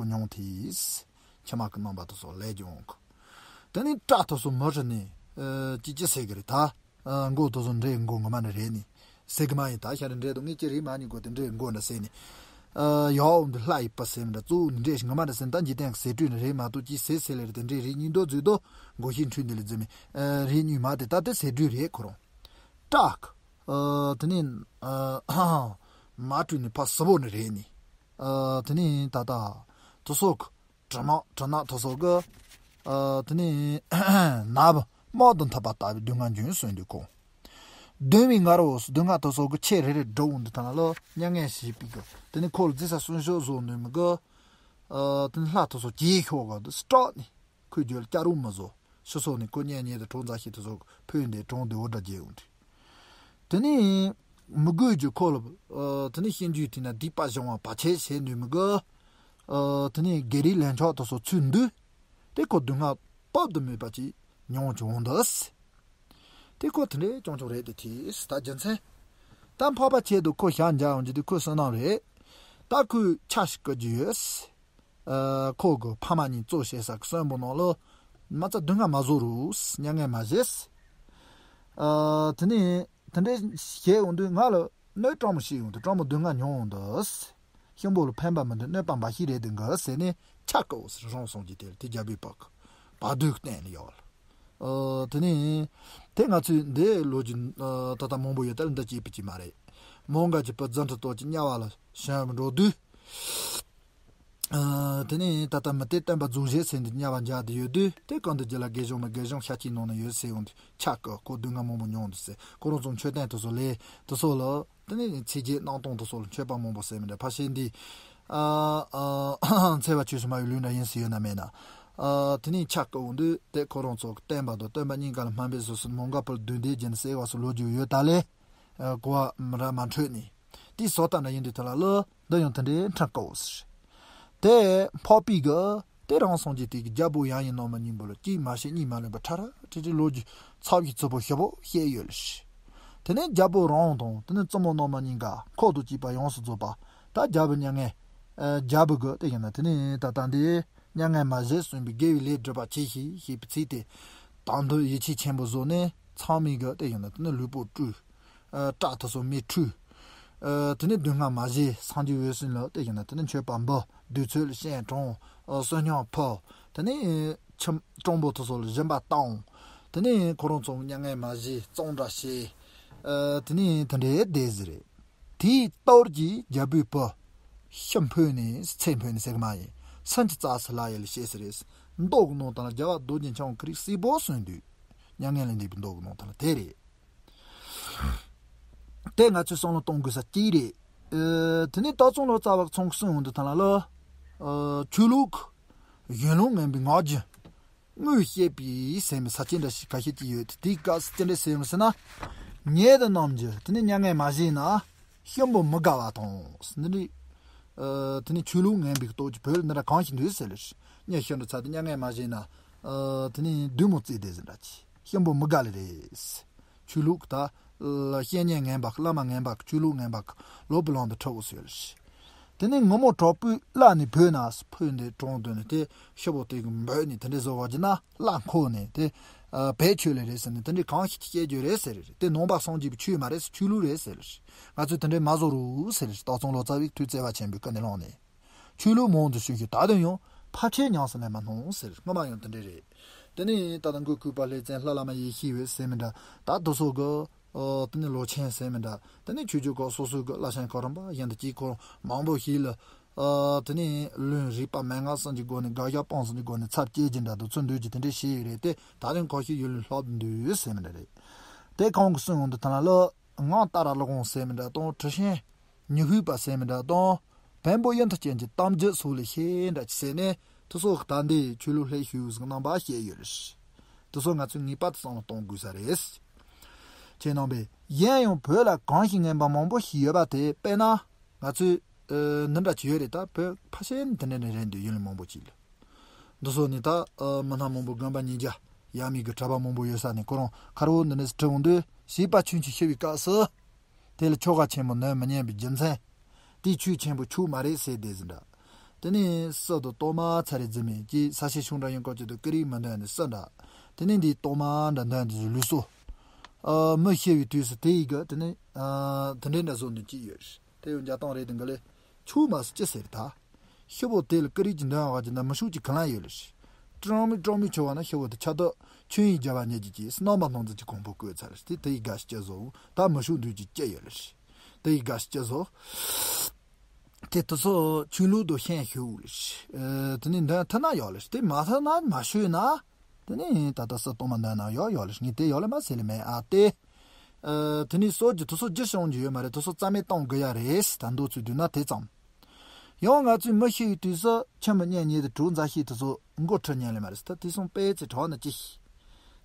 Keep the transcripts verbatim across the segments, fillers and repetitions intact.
མྱོང་ཐིས། ཁྱི་མ་གི་རྣམ་པ་དེ་ཚོ་ལས་ཀྱང་གི། དེ་ནས་སྐྲ་དེ་ཚོ་མི་རུ་ནས་ཅི་ཅི་ཟེར་གི་རེད་ད། མགོ་དེ་ཚོ་འདྲེ་མགོ་ངོ་མ་ནས་རེད་ནི། ཟེར་གི་མ་ཡིན་ད་ཤ་རི་འདྲེ་དང་ངས་ཅི་རེད་མ་ཉིད་གོ་དེ་འདྲེ་མགོ་འདྲ་ཟེར་ནི། ཡའོ་འདི་ལྷ་ཡི་པ་ཟེར་མི་འདྲ་གཙོ་བོ་འདྲེ་ཞིག་ངོ་མ་འདྲ་ཟེར་ད་འཇིག་རྟེན་གི་ཟེར་སྤྲུལ་ནི་རེད་མ་གཏོགས་ཅི་ཟེར་ཟེར་ལེ་རེད་དེ་འདྲེ་རེད་གཉིས་འདོ་རྫུས་དོ་མགོ་ཤེས་འཁྲུལ་འདི་ལ་རྫུས་མི། རེད་གཉིས་མ་དེ་ད་དེ་ཟེར་སྤྲུལ་རེད་ཁོ་རང་། སྐྲག་དེ་ནས་མ་སྤྲུལ་ནི་ཕ་སི་བོ་ནི་རེད་ནི། དེ་ནས་ད་ལྟ་དུ་སོགས་དྲི་མ་དྲི་ནག་དུ་སོགས་ཀྱི། དེ་ནས་ནག་པོ་དམག་ཏུ་འཐབ་པ་ལྟ་བུའི་སྡུག་བསྔལ་འབྱུང་གསོན་དུས་གོ། གདོན་མི་ངར་བོ་སྡུག་བསྔལ་དུ་སོགས་ཀྱི་ཆེ་རེ་རེ་འགྲོ་འོང་དུ་ཐང་ལ་མྱ་ངན་ཞེས་པའི་གི་དེ་ནས་ཁོ་ལ་རྫི་ས་སུན་ཤོག་བཟོ་ནུས་མི་གི། དེ་ནས་ལྷ་དུ་སོགས་ཀྱིས་ཤོག་གི་དུ་སྐྲག་ནས་ཁོའི་རྒྱུད་ལ་སྐྱ་རོ་མི་བཟོ་ཕྱི་སོགས་ནས་ཁོ་གཉེན་ཉེ་དུ་གྲོང་མཛའ་བཤེས་དུ་སོགས་ཕུད་འདི་གྲོང་འདི་འོ་འདྲ་རྒྱས་འོང་དུས། དེ་ནས་མི་དགོས་རྒྱུ་ཁོ་ལ། དེ་ནས་ཤེས་རྒྱུ་དེ་ན་སྡིག་པ་སྦྱང་བ་བར་ཆད་བྱེད་ནུས་མི་དགོས། དེ་ནས་དགེ་རིགས་ལན་ཆགས་དུ་སོགས་ཚུལ་འདུས། དེ་ཁོ་སྡུག་བསྔལ་སྤབ་ཏུ་མེད་པ་ཅིག་མྱོང་བྱུང་འདུག་དེ་ཁོ་དེ་འདྲའི་ཀྱང་ཀྱང་རེད་དེ་དེས་ད་རྒྱུ་མཚན། ད་འཕགས་པ་ཆེད་དུ་ཁོ་ཞལ་མཇལ་འོང་རྒྱུ་དེ་ཁོའི་བསོད་ནམས་རེད། ད་ཁོས་ཕྱག་ཞིག་བསྐུར་རྒྱུ་ཡོད། ཁོ་གི་ཕ་མ་གཉིས་གཙོ་བྱེད་ས་གི་གསོན་པོ་ནང་ལ་མ་རྩ་སྡུག་བསྔལ་མ་བཟོ་རུགས་མྱ་ངན་མ་བྱེད། དེ་ནས་དེ་འདྲའི་བྱས་འོང་དུས་ང་ལ་གནོད་སྤྲང་མོ་ཞིག་ཡོང་དུས་སྤྲང་མོ་སྡུག་བསྔལ་མྱོང་འོང་དུས། གཤིན་པོ་ལ་ཕན་པ་མི་འདུག་གནོད་པ་འབའ་ཞིག་རེད་འདུག་གི་ཟེར་ནས་ཕྱག་བཀའ་འོ་ཟེར་རང་སོང་གི་དེར་དེ་རྒྱལ་པོའི་བཀའ་བཀའ་སྡོད་བསྟན་ལ་ཡོད། དེ་ནས་དེ་ང་ཚོས་འདི་ལོ་རྒྱུས་ད་ལྟ་མང་པོ་ཡོད་དེ་ལ་འདི་སྐྱེས་པ་ཅིག་མ་རེད། མོའུ་འགལ་གྱི་བུ་རྫུ་འཕྲུལ་སྟོབས་ཀྱིས་དམྱལ་བ་ལ་བྱོན་འགྲོ་དུས། དེ་ནས་ད་ལྟ་མི་དེ་སྟོན་པ་རྫོགས་བྱེད་ཟེར་འདི་དམྱལ་བ་མཇལ་དུ་ཡོད་དུས་དེ་གང་དུ་རྒྱུད་ལ་དགེ་སྦྱོང་མི་དགེ་སྦྱོང་ཤ་གཅིག་ནང་ན་ཡོད་ཟེར་འོང་དུས་ཆག་གི་ཁོ་སྡུག་བསྔལ་མང་པོ་མྱོང་འདུག་ཟེར་ཁོ་རང་ཚོ་མཆོད་རྟེན་དུ་སོ་ལས་དུ་སོ་ལ་དེ་ནས་ཚིག་རྗེས་སྣང་སྟོང་དུ་སོ་ལ་མཆོད་པ་མང་པོ་ཟེར་མི་འདྲ་ཕ་ཤེས་འདི། འཚེ་བ་ཆོས་སུ་སྨྲ་བའི་ལུས་འདྲ་ཡིན་ཟེར་ཡོད་ན་མེད་ན། དེ་ནས་ཆག་གི་འོང་དུས་དེ་ཁོ་རང་ཚོ་གི་སྟོན་པ་དང་སྟོན་པ་གཉིས་ཀ་ལ་སྨན་པའི་སོ་སོ་མོའུ་འགལ་བུ་ལ་བདུད་སྡེ་བརྒྱུད་ནས་གསོལ་བ་སོགས་ལོ་རྒྱུས་ཡོད་ད་ལས། གོ་བ་མི་ར་མ་འཕྲོད་ནས། དེའི་བཟོ་ལྟ་འདྲ་ཡིན་དུས་དེ་ལ་ལོ་འདི་ཡང་དེ་འདྲའི་འཕྲིན་དཀའ་བོ་ཟེར། དེ་འཕགས་པའི་གི་དེ་རང་སངས་རྒྱས་དེ་གི་རྒྱལ་པོ་ཡང་ཡིན་ནོ་མ་ཉིན་པོ་ལ་གཅིག་མ་བཤད་གཉིས་མ་ལོན་པར་ཁྲ་ཁྲ་ཁྲི་ཁྲི་ལོ་རྒྱུས་ཚབ་ཀྱི་རྩུབ་པོ་ཞེ་པོ་བཤད་ཡོད་ལ་ཤི། དེ་ནས་རྒྱལ་པོ་རང་དང་དེ་ནས་བཙུན་མོ་ནོ་མ་ཉིན་ག་ཁོ་དང་གཅིག་པ་ཡོངས་སུ་རྫོགས་པ་ད་རྒྱལ་པོ་མྱ་ངན། རྒྱལ་པོ་གི་དེ་ཡིན་ན་དེ་ནས་ད་ལྟ་འདི་མྱ་ངན་མ་བྱས་གསོན་པའི་དགེ་བའི་ལས་སྒྲུབ་པ་ཆེ་ཞིག་ཞེས་པའི་ཚིག་དེ། དང་དུ་ཡིད་ཆེས་ཆེན་པོ་བཟོ་ནས་ཚང་མས་གི་དེ་ཡིན་ན་དེ་ནས་ལུས་པོ་བཀྲུས། སྐྲ་དེ་ཚོ་མེ་འཁྲུད། དེ་ནས་སྡུག་བསྔལ་མ་བཟོད་སངས་རྒྱས་འོད་སྲུང་ལ་དེ་ཡིན་ན་དེ་ནས་མཆོད་པ་འབུལ་བདུད་ཚོད་ལ་སྤྱན་དྲངས། བསོད་སྙོམས་ཕུལ། དེ་ནས་ཁྱིམ་སྤྲང་པོ་དེ་ཚོ་ལ་སྦྱིན་པ་བཏང་། དེ་ནས་ཁོ་རང་ཚོ་མྱ་ངན་མ་བཟོད་གཙང་སྦྲ་བྱས། དེ་ནས་དེ་འདྲའི་བསྡད་ཟེར་རེད། དེའི་སྟོར་གྱི་རྒྱལ་པོའི་བུ། ཤི་འཕོས་ནས་ཚེ་འཕོས་ནས་ཟེར་གི་མ་ཡིན། སུན་གྱི་རྩ་སུ་ལ་ཡལ་ལ་བྱས་ཟེར་རེད། མདོ་གི་ནང་དང་ལ་རྒྱལ་བ་རྡོ་རྗེ་འཆང་ཁི་རིག་སྲིད་པོ་གསོན་དུས། མྱ་ངན་ལས་འདས་པའི་མདོ་གི་ནང་དང་ལ་དེ་རེད། དེ་ང་ཚོས་བསམ་བློ་གཏོང་དགོས་ས་གཅིག་རེད། དེ་ནས་ད་ཚོང་ལོ་ཙཱ་བ་ཚོང་གསུང་འོང་དུ་ཐང་ལ་ལ། ཆོས་ལུགས་གཞན་ལུགས་ངན་པའི་ངག་རྒྱུན་དངོས་བཤད་པའི་ཟེར་མི་ས་ཆེན་འདྲ་ཞིག་ཁ་ཤས་ཀྱི་ཡོད་དེ་དེའི་སྐབས་སུ་ཅི་འདྲ་ཟེར་ཡོང་ཟེར་ན། ཉེ་དུ་རྣམས་ཀྱིས་དེ་ནས་མྱ་ངན་མ་བྱས་ན་གཤིན་པོ་མི་དགའ་བ་དང་འདི་འདྲའི། དེ་ནས་ཆོས་ལུགས་ངན་པའི་སྟོབས་ཀྱིས་བོད་ལ་འདི་འདྲ་གང་ཞིག་འདུག་ཟེར་ལ། མྱི་ཤི་འགྲོ་ཚར་དུས་མྱ་ངན་མ་བྱས་ན། དེ་ནས་བདུད་མོ་བརྩིས་བསྡད་ཟིན་འདྲ་ཅི། གཤིན་པོ་མི་དགའ་ལེ་རེད། ཆོས་ལུགས་ད། བཤེས་གཉེན་ངན་པ་བླ་མ་ངན་པ་ཆོས་ལུགས་ངན་པ་ལོ་བུ་ལང་དུ་ཁྲིད་འོ་ཟེར་ལ། དེ་ནས་ངུ་མོ་གྲོགས་པོས་བླ་ནས་བོས་ན་བོས་འདི་གྲོང་དུ་ནས་དེ་ཤི་བོ་དེ་གི་འབོད་ནས་དེ་འདྲའི་བཟོ་བ་བགྱིས་ན་བླ་འཁོར་ནས་དེ། བེད་ཆོས་ལས་རེད་ཟེར་ནས་དེ་འདྲའི་གང་ཞིག་གི་སྐྱེ་རྒྱུ་རེད་ཟེར་རེད་དེ་ནང་པ་སངས་རྒྱས་པའི་ཆོས་མ་རེད་ཟེར་ཆོས་ལུགས་རེད་ཟེར་རེད། ང་ཚོས་དེ་འདྲའི་མ་བཟོ་རུ་ཟེར་རེད་རྟགས་ཚང་ལོ་ཙཱ་བས་ཐུགས་བརྩེ་བ་ཆེན་པོས་ཀུན་ནས་བསླངས་ནས། ཆོས་ལུགས་མང་དུ་ཞུགས་ཤིང་ད་དུང་ཡང་ཕལ་ཆེར་ཉམས་སུ་ལེན་མ་སྣང་ཟེར་སྔོན་མ་ཡང་དེ་འདྲ་རེད། དེ་ནས་ད་ལྟ་མགོན་སྐུ་པ་ལྷས་བཙན་ལྷ་བླ་མ་ཡེ་ཤེས་འོད་ཟེར་མི་འདྲ་ད་དུ་སོགས་ཀྱི། དེ་ནས་ལོ་ཆེན་ཟེར་མི་འདྲ་དེ་ནས་ཆོས་བརྒྱུད་ཁག་སོ་སོའི་གི་བླ་ཆེན་ཁོ་རང་པ་ཡིན་དུ་གཅིག་ཁོ་རང་མང་པོ་ཞིག་ལ། དེ་ནས་ལུང་རིགས་པ་མན་ངག་གསུམ་གྱི་སྒོ་ནས་དགག་བཞག་སྤང་གསུམ་གྱི་སྒོ་ནས་ཚབ་བཅད་ཀྱི་འདྲ་འདུག་ཚུར་འདུས་ཀྱི་དེ་འདྲའི་བྱས་ཡོད་རེད་དེ་ད་དུང་ཁོ་ཞིག་ཡུལ་ལུང་ལྷག་ཏུ་འདུས་ཟེར་མི་འདྲ་རེད། དེ་གང་གི་གསུང་ཡོང་དུ་ཐང་ལ་ལོ། ངག་ཏཱ་ར་ཀློ་ཀོང་ཟེར་མི་འདྲ་དང་། དྲི་ཤིང་ཉི་ཧུད་པ་ཟེར་མི་འདྲ་དང་། བེམ་པོ་གཡུ་མཐུ་ཅན་གྱི་གཏམ་རྒྱུད་སོགས་ལས་ཤེས་འདྲ་ཅི་ཟེར་ནས་དུ་སོགས་ཀྱི་ད་འདི་ཆོས་ལུགས་ལྷད་ཞུགས་ཟིག་རྣམ་པ་བཤད་ཡོད་རེད། དུ་སོགས་ང་ཚོས་ངེས་པར་དུ་བསམ་བློ་གཏོང་དགོས་ས་རེད། ཁྱེད་རྣམ་པས་གཞན་ཡང་བོད་ལ་གང་ཞིག་ངན་པ་མང་པོ་ཞིག་ཡོད་པ་དེ་དཔེར་ན་ང་ཚོས་འདི་འདྲ་ཅི་ཡོད་རེད་ད་བོད་ཕ་ཤེས་འདི་འདྲ་ནས་རེད་འདུག་ཡུལ་མང་པོ་ཅིག་ལ། འདི་སོགས་ནི་ད་མི་སྣ་མང་པོ་དགོན་པ་ཉིས་བརྒྱ་ཡས་མས་ཀྱི་གྲྭ་པ་མང་པོ་ཡོད་ས་ནས་ཁོ་རང་ཁར་བོ་འདི་འདྲ་ཟེར་དྲི་འོང་དུས་བྱིས་པ་ཆུང་ཆུང་ཤི་བའི་སྐབས་སུ། དེ་ལ་ཆོ་ག་ཆེན་པོ་ནོན་མི་ཉན་པའི་རྒྱུ་མཚན། དེའི་ཆོས་ཆེན་པོ་ཆོས་མ་རེད་ཟེར་བསྡད་ཟིན་འདྲ། དེ་ནས་སྲིད་དུ་གཏོར་མ་ཚར་རེ་འཛིན་མེད་ཀྱི་ས་ཆའི་ཤུགས་འདྲ་ཡིན་སྐོར་གྱི་དུ་ཀི་རིགས་མི་འདོན་ནས་སྲིད་འདྲ། དེ་ནས་འདིའི་གཏོར་མ་འདྲ་འདོན་དུ་ལུས་སོ། ཨ། མི་ཤི་བའི་དུས་སུ་དེ་ཡི་གི་དེ་ནས་ཨ། དེ་འདྲའི་འདྲ་བཟོ་འདུག་ཅི་ཡོད་རེད། དེ་ཡང་འཇའ་སྟོང་རེད་དེ་འགའ་ལས་ཆུ་མ་སུ་ཅི་ཟེར་ད། ཤི་བོ་དེ་ལ་ཀི་རིགས་ཀྱི་འདོན་བ་གྱི་འདྲ་མི་ཤུགས་ཀྱི་ག་ལ་ཡོད་ལ་ཤི། ཀྲང་མི་ཀྲང་མི་ཆུ་བ་ན་ཤི་བོ་དེ་ཆ་ད་ཆུ་ཡིས་རྒྱ་བ་ཉེ་ཀྱི་ཀྱི་སྣང་བ་སྣང་འཛིན་གྱི་གོང་བུ་བཀོད་ཚར་ཏེ་དེ་ཡི་དགའ་ཤི་ཅི་བཟོ་ད་མི་ཤུགས་འདུས་ཀྱི་ཅི་ཡོད་ལ་ཤི། དེ་ཡི་དགའ་ཤི་ཅི་བཟོ། དེ་དུ་སོ་ཆུ་ལུག་དུ་ཤན་ཤུ་ལ་ཤི། ཨ། དེ་ནས་འདོན་ཐུབ་ན་ཡོད་ལ་ཤི། དེ་མ་ཐུབ་ན་མ་ཤོད་ན། དེ་ནས་ད་ལྟ་སྲིད་གཏོར་མ་འདོན་ན་ཡོད་ཡོད་ལ་ཤི། ངས་དེ་ཡོད་ལ་མ་ཟེར་ལ་མེད་ཨ་དེ། ཨ། དེ་ནས་སྲོད་ཀྱི་དུ་སོ་རྒྱུ་བྱུང་རྒྱུ་ཡོད་མ་རེད། དུ་སོ་རྩ་མེད་གཏོང་དགོས་ཡ་རེད་ད་མདོ་ཚུལ་བསྡུས་ན་དེ་ཙམ། ཡང་ང་ཚོས་མི་ཤི་བའི་དུས་སུ་ཁྱིམ་མི་གཉེན་ཉེ་དུ་གྲོགས་མཛའ་བཤེས་དུ་སོ་མགོ་ཁྲིད་ཉན་ལེ་མ་རེད་ད་དེ་སོང་དཔེ་ཚེ་གྲོགས་ན་ཅི་ཤི།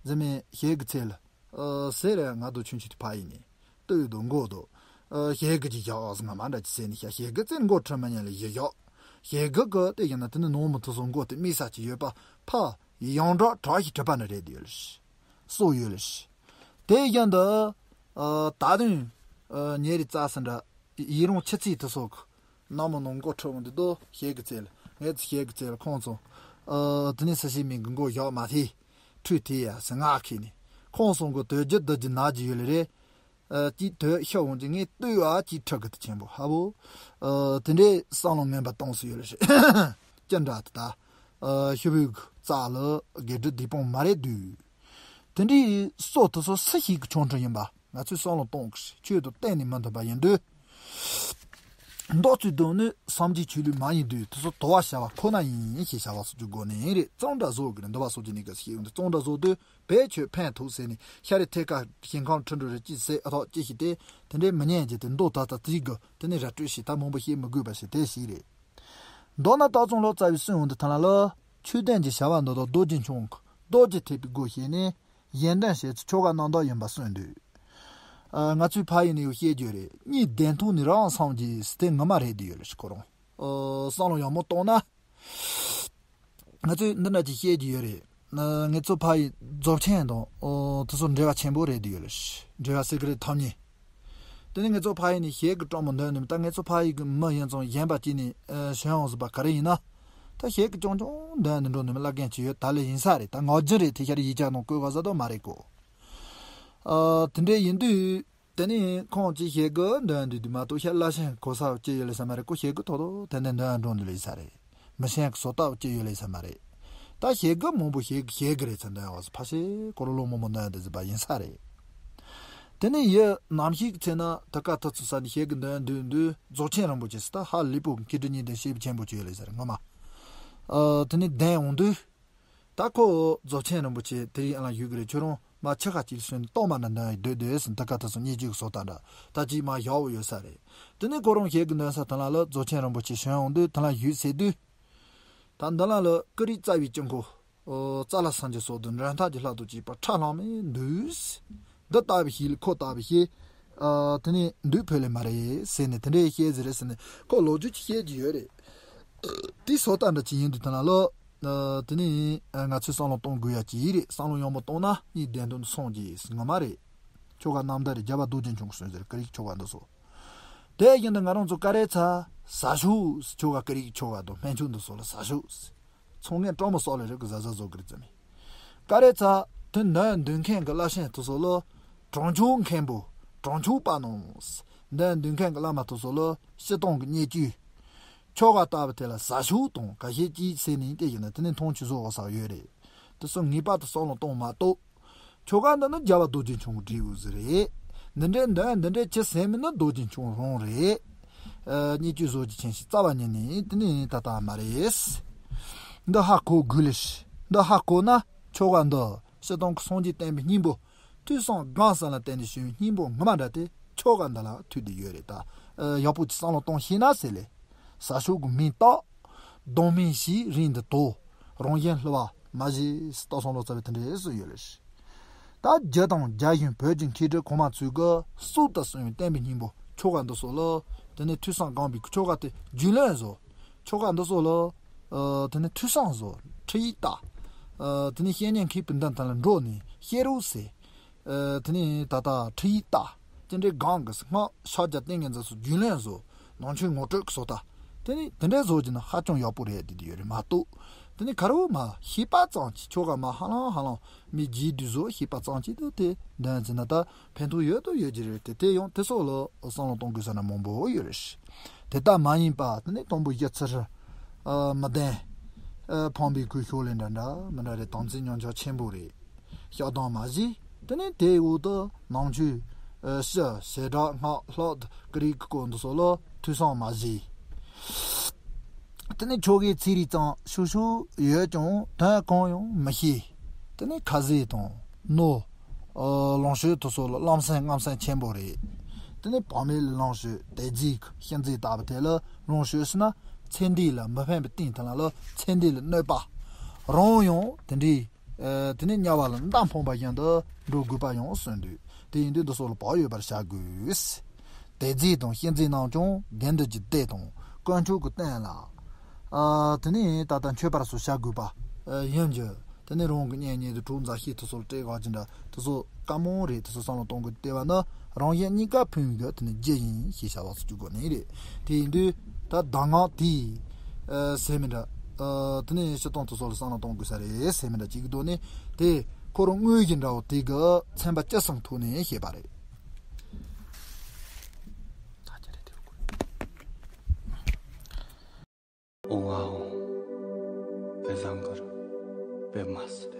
འཛིན་མེད་ཞེ་གི་ཚེ་ལ། ཨ། ཟེར་རེ་ང་དུ་ཆུན་ཆུན་དུ་ཕ་ཡིན་ནི། ལྟོས་དུ་མགོ་དུ། ཨ། ཞེ་གི་ཅི་བཞག་ང་མ་འདྲ་ཅི་ཟེར་ནི་ཤ་ཞེ་གི་ཚེ་མགོ་ཁྲིད་མ་ཉན་ལེ་ཞེ་བཞག་ཞེ་གི་གི་དེ་ཡིན་ན་དེ་ནི་ནོར་མི་དུ་སོ་མགོ་དེ་དམིགས་ས་ཅི་ཡོད་པ་ཕ། ཡང་འགྲོ་གྲོགས་ཤིག་གྲུབ་པ་ནི་རེད་ཡོད་ལ་ཤི། སོ་ཡོད་ལ་ཤི། དེ་བཞིན་དུ། ཨ། ད་དུང་། ཨ། ཉེ་རི་རྩ་ས་འདྲ། ཡི་རང་ཆུ་ཚིགས་དུ་སོགས། ནམ་མོ་ནང་མགོ་ཁྲིད་འོང་དུས་དོ་ཞེ་གི་ཚེ་ལ་ངས་ཚེ་ཞེ་གི་ཚེ་ལ་ཁོང་ཚོ། ཨ། དེ་ནས་ས་གཞི་མིན་གི་མགོ་བཞག་མ་ཐེ། ཁྲུས་ཐེ་ཡ་སེ་ངག་ཁེ་ནི། ཁོང་སོང་གི་དོད་རྒྱུ་བདུད་རྒྱུ་ནག་རྒྱུ་ཡོད་ལ་རེད། ཨ། ཅིག་དོད་ཤ་འོང་གི་ངས་ལྟོས་ཨ་ཅིག་ཁྲག་གི་དུ་ཆེན་པོ་ཧ་བོ། ཨ། དེ་འདྲའི་བསམ་བློ་ངན་པ་གཏོང་སྲིད་ཡོད་ལ་ཤི། ཅི་འདྲ་དུ་ད། ཨ། ཤི་བོའི་རྩ་ལ་དགེ་སྒྲུབ་སྡིག་སྤོང་མ་རེད་དུས། དེ་འདྲའི་སྲོད་དུ་སོ་སུ་ཞིག་གི་ཆོ་འཕྲུལ་ཡིན་པ་ང་ཚོས་བསམ་བློ་གཏོང་གི་ཆོས་དང་གཏན་ནས་མི་མཐུན་པ་ཡིན་དུས། མདོ་ཚུལ་དོན་ནི་སངས་རྒྱས་ཆོས་ལུགས་མ་ཡིན་དུས་དུ་སོ་དོ་བ་བྱ་བ་ཁོ་ན་ཡིན་ཞེས་བྱ་བ་སོགས་ཀྱི་སྒོ་ནས་རེད། གཙང་སྦྲ་བཟོ་གི་རེད། འདུལ་བ་སོགས་ཀྱི་གནས་སྐབས་ཤེས་ཡོང་དུས་གཙང་སྦྲ་བཟོ་དུས། བེད་སྤྱོད་ཕན་ཐོགས་ཟེར་ནས་ཤ་རི་ཐེ་ཀ་ཞིང་ཁམས་ཁྲི་འགྲོ་རེ་ཅི་ཟེར་ཨ་ཐོག་ཅི་ཞིག་སྟེ་དེ་འདྲའི་མི་ཉན་རྒྱུ་དེ་མདོ་ད་ལྟ་དེའི་དགུ་དེ་ནས་ར་སྤྲོད་ཞིག་ད་མང་པོ་བཤད་མི་དགོས་པ་ཞིག་དེ་ཞིག་རེད། མདོར་ན་སྟག་ཚང་ལོ་ཙཱ་བའི་གསུང་ཡོང་དུ་ཐང་ལ་ལ་ཆོས་ལྡན་གྱི་བྱ་བ་འདི་དག་རྡོ་རྗེ་འཆང་གི་རྡོ་རྗེ་ཐེག་པའི་སྒོ་ཞེས་ནས་གཞན་དོན་བྱེད་ཚུལ་ཆོ་ག་རྣམ་དག་ཡིན་པ་གསུངས་འདུག་ཨ། ང་ཚོའི་ཕ་ཡུལ་ནས་ཡོད་བཤད་རྒྱུ་རེད། གཉིས་ལྡན་ཐོག་ནས་རང་སངས་རྒྱས་སི་དེ་ངོ་མ་རེད་དུ་ཡོད་ལ་ཤི་ཁོ་རང་། ཨ། བསམ་བློ་ཡག་མོ་གཏོང་ན། ང་ཚོས་འདི་འདྲ་ཅིག་བཤད་ཀྱི་ཡོད་རེད། ང་ཚོ་ཕ་ཡི་རྫོགས་ཆེན་དང་། ཨོ། དེ་ཚོ་འབྲེལ་བ་ཆེན་པོ་རེད་འདུག་ཡོད་ལ། འབྲེལ་བ་ཟེར་གི་རེད་ཐམས་ཉེ། དེ་ནི་ང་ཚོ་ཕ་ཡི་ནི་ཞེ་གི་སྤྲང་མོ་འདོན་ནི་མི་ད་ང་ཚོ་ཕ་ཡི་གི་མི་ཡིན་ཙང་གཞན་པ་གཅིག་ནི་ཨ་གཞན་ཡང་ཟིག་པ་ག་རེ་ཡིན་ན། ད་ཞེ་གི་ཅུང་ཅུང་འདོན་ནི་འགྲོ་ནི་མི་བླ་རྒན་ཅིག་ཡོད་ད་ལེ་ཡིན་ས་རེད། ད་ངག་རྒྱུན་རེད། དེ་ཤར་ཡིག་ཆ་ནང་བཀོད་པ་ཟ་དོ་མ་རེད་གོ། ཨ། དེ་འདྲས་ཡིན་དུས། དེ་ནས་ཁོང་ཅིག་ཞེ་གི་འདོན་འདུག་དུས་མ་གཏོགས་ཤ་བླ་ཤན་གོ་ས་ཅི་ཡོད་ལེ་ས་མ་རེད། ཁོ་ཞེ་གི་ཐོག་ཐོག་དེ་འདྲ་འདོན་འགྲོ་འདུག་ལེ་ས་རེད། མི་ཤན་གི་བཟོ་ལྟ་ཅི་ཡོད་ལེ་ས་མ་རེད། ད་ཞེ་གི་མང་པོ་ཞེ་གི་ཞེ་གི་རེད་ས་འདོན་བ་སུ་ཕ་ཤེ་ཁོ་རོ་ལོ་མོ་མོ་འདོན་འདུག་ཟིག་པ་ཡིན་ས་རེད། དེ་ནས་ཡི་ནམ་ཞིག་ཚེ་ན་ད་ཀ་ཐུ་ཚུ་ས་ནས་ཞེ་གི་འདོན་འདུག་འདུག་རྫོགས་ཆེན་རིན་པོ་ཆེ་སི་ད་ཧ་ལི་པོ་མཁས་གྲུབ་གཉིས་ལྡན་ཤེས་བྱ་ཆེན་པོ་ཅི་ཡོད་ལེ་ས་རེད་ངོ་མ། ཨ། དེ་ནས་བདེན་འོང་དུས། ད་ཁོ་རྫོགས་ཆེན་རིན་པོ་ཆེ་དེ་རིང་ཨ་ལ་ཡོད་གི་རེད། ཁྱོད་རང་མ་ཆི་ཁ་ཅིག་སོན་གཏོང་མ་ན་འདོན་ཡི་སྡོད་སྡོད་ཟིན་ད་ཀ་ཐ་སོ་སྙེ་ཅིག་སོ་ད་འདྲ་ད་ཅིག་མ་ཡག་པོ་ཡོད་ས་རེད། དེ་ནས་ཁོ་རང་ཞེ་གི་འདོན་ས་ད་ལ་ལ་རྫོགས་ཆེན་རིན་པོ་ཆེ་བྱོན་འོང་དུས་ད་ལ་ཡོད་ཟེར་དུས། ད་འདི་ལ་ལ་ཀུ་རི་རྩ་བའི་སྐྱིད་འཁོར། ཨོ། རྩ་ལ་སངས་རྒྱས་སོགས་དུ་འདྲེན་ཐག་གི་ལྷ་དུ་བཅས་པ་ཁྲ་ལྷང་མེ་འདུས། འདི་ལྟ་བུ་ཞིག་ལ་ཁོ་ལྟ་བུ་ཞིག་ཨ། དེ་ནས་འདུག་ཕོད་ལེ་མ་རེད་ཟེར་ནས་དེ་འདྲའི་བཤད་ཟེར་རེད་ཟེར་ནས་ཁོ་ལོ་རྒྱུས་ཀྱི་བཤད་ཀྱི་ཡོད་རེད། དེ་སོ་ལྟ་འདྲ་ཅིག་ཡིན་དུས་དེ་ན་ལོ། ཨ། དེ་ནས་ང་ཚོས་བསམ་བློ་གཏོང་དགོས་ཡ་ཅིག་ཡིན་རེད། བསམ་བློ་ཡག་མོ་གཏོང་ན་གཉིས་ལྡན་དོན་སངས་རྒྱས་ངོ་མ་རེད། ཆོ་ག་རྣམ་དག་རེད། རྒྱལ་བ་རྡོ་རྗེ་འཆང་གི་གསུང་ཟེར་ཀ་རིག་ཆོ་ག་འདི་སོ། དེ་བཞིན་དུ་ང་རང་ཚོ་ཀ་རེ་ཚ་ཟ་ཤོག་ཟེར་ཆོ་ག་ཀ་རིག་ཆོ་ག་དང་སྨན་ཆུང་འདི་སོགས་ལ་ཟ་ཤོག་ཟེར། ཚོང་ངན་སྤྲང་མོ་སོགས་ལ་རིག་གི་ཟ་ཟ་བཟོ་གི་རེད་ཙམ་མེད། ཀ་རེ་ཚ་དེ་འདོན་འདོན་མཁན་གྱི་བླ་ཆེན་དེ་ཚོ་ལ་གྲོང་ཆོག་མཁན་པོ་གྲོང་ཆོག་པ་ནོ་ཟེར། འདོན་འདོན་མཁན་གྱི་བླ་མ་དེ་ཚོ་ལ་སྤྱི་བཏང་གི་བརྙས་བཅོས། ཆོ་ག་ལྟ་བུ་དེ་ལ་ཟ་ཤོག་དང་ཁ་ཤས་ཀྱིས་ཟེར་ནས་དེ་བཞིན་དུ་དེ་ནས་མཐོང་ཆུང་བཟོ་བ་ཟ་ཡོད་རེད། དེ་ཚོ་ངེས་པར་དུ་བསམ་བློ་གཏོང་མ་གཏོགས། ཆོ་ག་འདི་ནི་རྒྱལ་བ་རྡོ་རྗེ་འཆང་གི་འབྲས་བུ་ཟིག་རེད། འདི་འདྲའི་འདོན་འདི་འདྲའི་ཅི་ཟེར་མིན་ནི་རྡོ་རྗེ་འཆང་རང་རེད། ཨ། བརྙས་བཅོས་བཟོ་རྒྱུ་ཅན་ཞིག་རྩ་བ་ཉིད་ནས་དེ་ནི་ད་ལྟ་མ་རེད། འདི་ཧ་གོ་དགོས་ལེ་ཤི། འདི་ཧ་གོ་ན་ཆོ་ག་འདི་སྤྱིར་བཏང་གི་སངས་རྒྱས་བསྟན་པའི་སྙིང་པོ། ཐོས་བསམ་སྒོམ་གསུམ་ལ་བརྟེན་ནས་བྱུང་བའི་སྙིང་པོ་ངོ་མ་འདྲ་སྟེ་ཆོ་ག་འདི་ལ་ཐུག་བསྡད་ཡོད་རེད་ད། ཨ། ཡག་པོ་ཅིག་བསམ་བློ་གཏོང་ཤེས་ན་ཟེར་ལེ། ཟ་ཤོག་གི་མིང་བཏགས། གདོང་མིང་ཞིག་རིང་དུ་དོ། རང་བཞིན་བསླུ་བ་མ་བྱེད་ཟེར་སྟག་ཚང་ལོ་ཙཱ་བས་དེ་འདྲ་ཟེར་ཡོད་ལེ་ཤི། ད་རྒྱུ་དང་རྒྱ་གཞུང་བོད་ཀྱི་མཁས་གྲུབ་གོང་མ་ཚོས་ཀྱི་སྲོལ་དུ་སོང་བའི་བསྟན་པའི་སྙིང་པོ་ཆོ་ག་འདི་སོགས་ལ། དེ་ནས་ཐོས་བསམ་སྒོམ་པའི་ཆོ་ག་དེ་རྒྱུས་ལོན་བཟོ། ཆོ་ག་འདི་སོགས་ལ། ཨ། དེ་ནས་ཐོས་བསམ་བཟོ། ཁྲིད་ཡིག་ལྟ། ཨ། དེ་ནས་བཤེས་གཉེན་མཁས་པའི་མདུན་དང་ལ་འགྲོ་ནས་བཤད་རོགས་ཟེར། ཨ། དེ་ནས་ད་ལྟ་ཁྲིད་ཡིག་ལྟ། དེ་འདྲའི་སྒང་གི་སྔགས་ཕྱག་རྒྱ་ཏིང་ངེ་འཛིན་སོགས་རྒྱུས་ལོན་བཟོ། ནང་ཆོས་ངོ་སྤྲོད་ཀྱི་བཟོ་ལྟ། དེ་ནི་དེ་འདྲ་བཟོ་རྒྱུ་ན་ཧ་ཅང་ཡག་པོ་རེད་དེ་དེ་ཡོད་རེད་མ་གཏོགས། དེ་ནི་ག་རེ་བོ་མ་ཤེས་པ་ཙམ་གྱིས་ཁྱོ་ག་མ་ཧ་ལམ་ཧ་ལམ་མི་རྗེས་དུས་བཟོ་ཤེས་པ་ཙམ་གྱིས་དུ་དེ་འདོན་ཟིན་ན་ད་ཕན་ཐོགས་ཡོད་དུ་ཡོད་ཀྱི་རེད་དེ། དེ་ཡང་དེ་སོགས་ལ་བསམ་བློ་གཏོང་དགོས་ས་ན་མང་པོ་ཡོད་རེད། དེ་ལྟ་མ་ཡིན་པ་དེ་ནི་དང་པོ་སྒྱུ་རྩལ་མི་ལྡན་ཕམ་པའི་གོས་ཤོག་ལས་འདྲ་འདྲ་མི་འདྲ་རེད། དམ་ཚིག་ཉམས་ཆག་ཆེན་པོ་རེད། ཞག་དང་མ་བཞི། དེ་ནས་དེའི་འོག་ཏུ་ནང་ཆོས་ཨ་ཕྱི་བྱེ་བྲག་སྔགས་ལྷག་ཏུ་ཀི་རིག་གི་སྐོར་འདི་སོགས་ལ་ཐོས་བསམ་མ་བཞི། དེ་ནས་ཆོ་གའི་ཚིག་རིགས་ཙམ་ཤུགས་ཤུགས་ཡོད་ཀྱང་དོན་གང་ཡང་མི་ཤེས། དེ་ནས་ཁ་ཟས་དང་ནོ། ཨ་ལོངས་སྤྱོད་དེ་སོགས་ལ་ལམ་སེང་རྔམ་སེང་ཆེན་པོ་རེད། དེ་ནས་བག་མེད་ལ་ལོངས་སྤྱོད་དད་རྫས་ཀྱི་གཤིན་རྫས་ལྟ་བུ་དེ་ལ་ལོངས་སྤྱོད་ཟེར་ན་ཚེ་འདི་ལ་མི་ཕན་པའི་སྟེང་དེ་ལ་ལ་ཚེ་འདི་ལ་གནོད་པ། རང་ཡང་དེ་འདྲའི་ཨ་དེ་ནས་དམྱལ་བ་ལ་མདའ་འཕངས་པ་བཞིན་དུ་འགྲོ་དགོས་པ་ཡང་གསོན་འདུག་དེ་ཡིན་དུས་འདི་སོགས་ལ་བག་ཡོད་པར་བྱ་དགོས། དད་རྫས་དང་གཤིན་རྫས་རྣམས་ཀྱང་དགེ་འདུན་གྱི་སྡེ་དང་དཀོན་མཆོག་གི་རྟེན་ལ་ཨ་དེ་ནས་ད་ལྟ་མཆོད་པར་སོགས་བྱ་དགོས་པ་ཨ་ཡིན་གྱི། དེ་ནས་རང་གི་གཉེན་ཉེ་དུ་གྲོགས་མཛའ་བཤེས་དེ་ཚོར་སྤྲད་དགོས་ཀྱི་འདྲ་དེ་ཚོ་དཀའ་མོ་རེད། དེ་ཚོ་བསམ་བློ་གཏོང་དགོས་བལྟས་པ་ན་རང་གཞན་གཉིས་ཀ་ཕན་གྱི་དེ་ནི་རྒྱུ་ཡིན་ཞེས་བྱ་བ་སོགས་བཅུག་དགོས་ནི་རེད། དེ་ཡིན་དུས་ད་གདམས་ངག་དེའི་ཨ་ཟེར་མི་འདྲ་ཨ་དེ་ནས་སྤྱིར་བཏང་དེ་ཚོ་ལ་བསམ་བློ་གཏོང་དགོས་ས་རེད་ཟེར་མི་འདྲ་ཅིག་གི་ཐོག་ནས་དེ་ཁོ་རང་དངོས་ཀྱི་འདྲ་བོ་དེ་གི་ཚན་པ་ཅི་གསུང་ཐོག་ནས་བཤད་པ་རེད། ཨོ་ཨོ། དཔེ་བཟང་གི་རེད། དཔེ་མ་སྲིད་